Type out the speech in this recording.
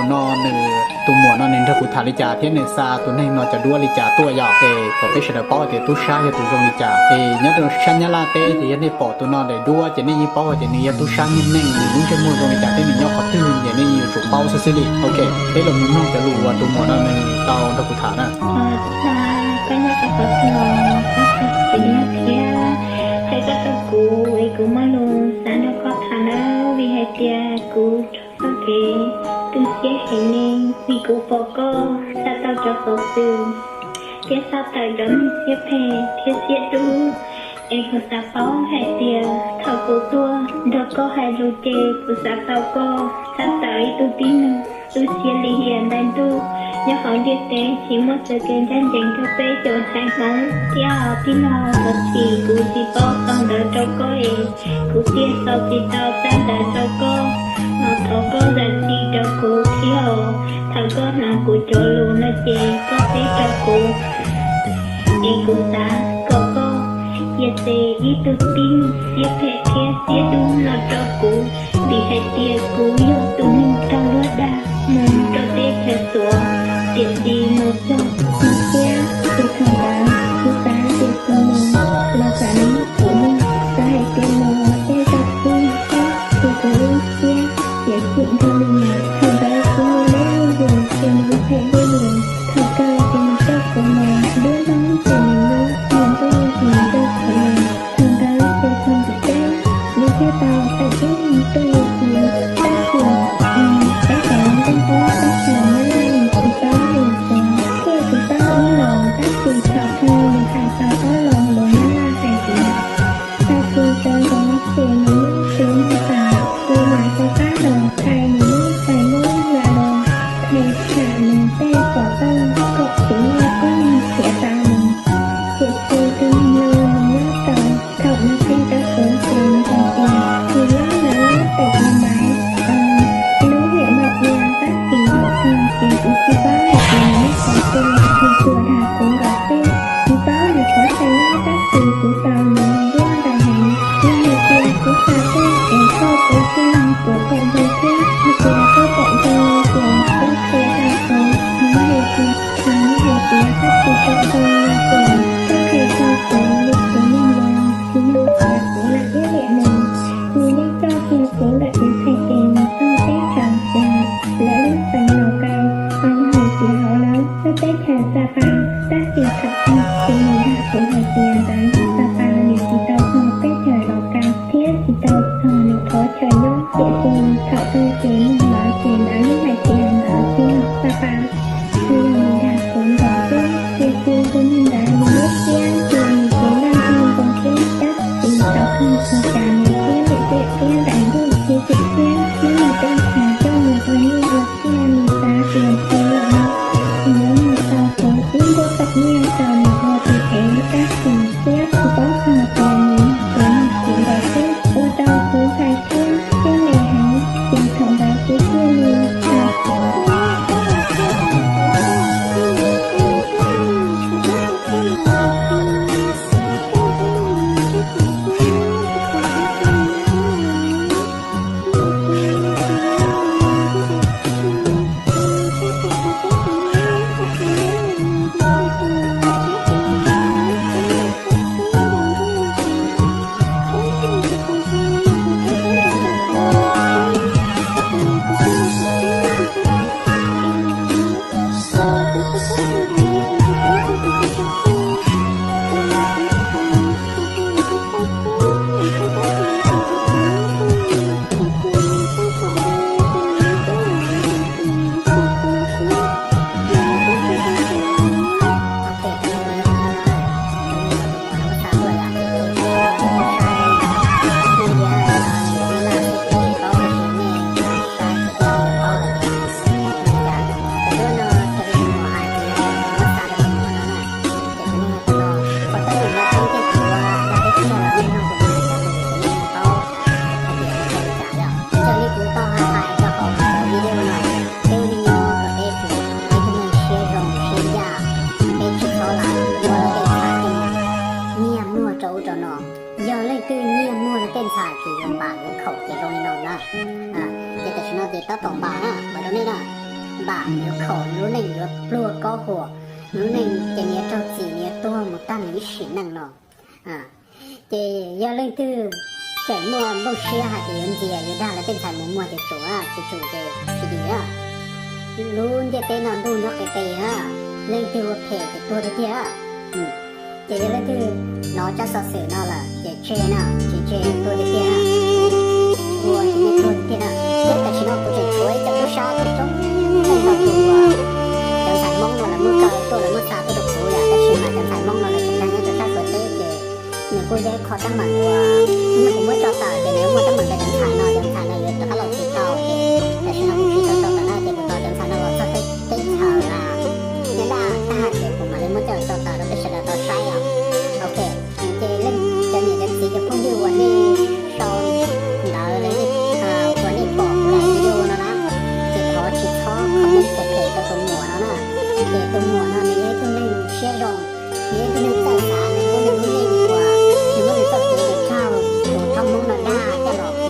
No nws, tus muam no nws nrog kuv tham li cas thiab nws xa tus neeg no cov duab li cas tuaj yom, es kom peb sawv daws paub hais tias tub sab yog tus zoo li cas. Es nyob rau sab Nyab Laj teb ces yog nej pom tus no daim duab ces nej yeej paub hais tias nws yog tub sab niaj neej, nws lub ntsej muag zoo li cas thiab nws nyob qhov twg ces nej yeej yuav tsum paub xwb xwb li. Ok, peb los mus mloog cov lus uas tus muam no nws tau nrog kuv tham na. Koj nyob qhov twg os, koj txhob txwv thiab qhia koj rau kuv es kuv muaj lus xav nrog koj tham nawb, vim hais tias kuv raug txoj kev tu siab heev li, vim kuv pom koj xa tau cov xov xwm thiab xa tawm cov neeg siab phem thiab siab dub, es kuv xav paub hais tias thaum kuv tuaj nrog koj hais lus ces kuv xav tau koj tshaj tawm ib tug tib neeg tu siab lim hiam ntais ntuj nyob hauv ntiaj teb, tsis muaj txoj kev ncaj ncees rau peb cov ntxhais Hmoob thiab os tij laug. Tab sis kuv tsis paub txog ntawd rau koj es kuv thiaj sau tsis tau tsab ntawv rau koj, los thov koj zam txim rau kuv thiab os. Thaum koj hnov kuv cov lus no ces koj teb rau kuv, es kuv xav kom koj cia tseg ib tug tib neeg siab phem thiab siab dub no rau kuv, vim hais tias kuv yog tus neeg raug luag dag mus rau teb chaws Suav, tiam sis mus txog Suav thiab, ces thaum ntawd kuv xav tias kuv mus los xav li kuv mus, xav hais tias mus los tej zaum kuj mus tau, ces kuv lub siab tiam sim nrog li mus. Thaum ntawd kuv mus deb lub yus ces nws phem deb lus, thaum kawg ces nws coj kuv mus deb lub ces nws nyob mus ntuj ces nws coj kuv mus. Thaum ntawd ces thaum ntim teb nws thiaj tau tawm ib leeg tuaj yug kuv, tab sis peb cov ntaj ntaub tab sis Nyab Laj nws tsis paub lus Suav, thiaj tsis paub ib los, tab sis thaum kawg nws hais tau ob los lus Nyab Laj hais tias, tag kis sawv ntxov ces nws muab kuv nug tas, kuv mam rov qab los qhia nws lub Facebook los qhia tham nws tej xov tooj kom kuv muaj ib leeg nrhiav tau nws. Tiam sis tus neeg no nws nyob tau, thaum nws qhia rau kuv ces nws hais tias nws nyob ntawm lub pem Mumbai, lub hiam no ua tab sis thaum kawg ces kuv tsis paub hais tias nws nyob qhov twg, nws tsuas dag kuv nkaus xwb. Kuv paub nws qhov chaw nyob tab sis kuv tau nws ntuj ntais heev, yog hais tias kuv xa tuaj es koj puas coj kuv kom zoo thiab, hais tias koj kom zoo ces koj qhia rau kuv, yog hais tias, yog hais tias koj tsis kom zoo no ces koj qhia rau kuv, vim kuv yog neeg laus, tsis yog tias kuv lam iab liam nws. Nws yeej coj kiag kuv ntawm kuv txhais tes mus txog teb chaws Suav, lawv lub xeev Laus Kais, ho yog hais tias hauv lawv lub teb chaws Xa Pas, tab sis thaum kawg ces nws dag kuv hais tias ntawd yog Xa Pas, nws tsis tau txog teb chaws Laus Kais thiab tsis tau txog nws qhov chaw nyob. Tiam sis thaum kawg ces neeg ntawd ces lawv yeej hais tias ntawd tsis yog Xa Pas, tsuas yog nws dag kuv nkaus xwb. Tiam sis tus neeg ntawd nws lub siab ces nws ceev ntaj ntsig nkaus xwb, tab sis thaum kawg ua cas nws thiaj lim tiam thiab ntais ntuj tsis tsim siab muab nws tej chaw coj mus ua nyiaj ua txiaj. Nws xav tias tsis lawm no nws yuav muag tau kuv ib nruab tom nyiaj rau nws ua tus tsev, tab sis thiab kuv paub txog tias nws yog tus neeg tsis ntais xwb, ua rau kuv hais thiab thiab me heev, ces thaum ntawd kuv thiaj li Raws li kuv tau hais hais rau hauv cov video no, peb ua neej nyob kom peb tsuas ua ib tug neeg siab zoo siab ncaj, peb tsis txhob lam ua luag tej ntxhais coj mus nyiag muag rau ub rau no. Yog leej twg nyiag muag luag tej ntxhais ces yuav npam yuav khaum ces zoo li no na. Ces tam sim no ces tab tom npam na, npam rau nej na. npam, nws yuav khaum, nws lub neej yuav pluag kob huam, nws lub neej ces nws yuav raug txim, nws yuav tuag mus tag nws ib sim neej no. Ces yog leej twg tseem muaj nplooj siab hais tias yuav ntxias yuav dag lawv tej ntxhais mus muag ces tsum, tsis tsum ces tsis dim. Lub ntiaj teb no ntuj nyob qis qis na, leej twg ua phem ces tuag tiag tiag. Ces yog leej twg hnov tsab xov xwm no lawm ces tseg na, tsis tseg tuag tiag tiag na. Ua ces nej tuag tiag tiag na. Thiab tam sim no kuv tseem tshuav ib co tub sab coob coob leej ntau tus uas cov ntxhais Hmoob no lawv muab kaw tuaj, lawv muab xa tuaj rau kuv yom, tab sis mas cov ntxhais Hmoob no lawv tseem dag nyob rau sab Suav teb ces nws kuj yog ib qho teeb meem uas hnub kuv muab tso tawm ces nws yuav muaj teeb meem rau cov ntxhais no, cov ntxhais no yuav rov qab los tsis tau ces tam sim no kuv tsis tau tso tawm na ces kuv tos cov ntxhais no los txog teb chaws Nyab Laj tag ces kuv mam li muab coj los tso tawm rau peb sawv daws tau saib os. Ok, ces leej cov niam cov txiv cov phooj ywg uas nej sau ntawv los yog uas nej pom kuv daim video no na, ces thov tsis txhob comment phem phem rau tus muam no na. Ces tus muam no nws yog ib tug neeg siab zoo, nws yog ib tug neeg txawj xav, nws muab nws lub neej uas nws muab nws txoj kev mus raug tus thab Hmoob no dag coj los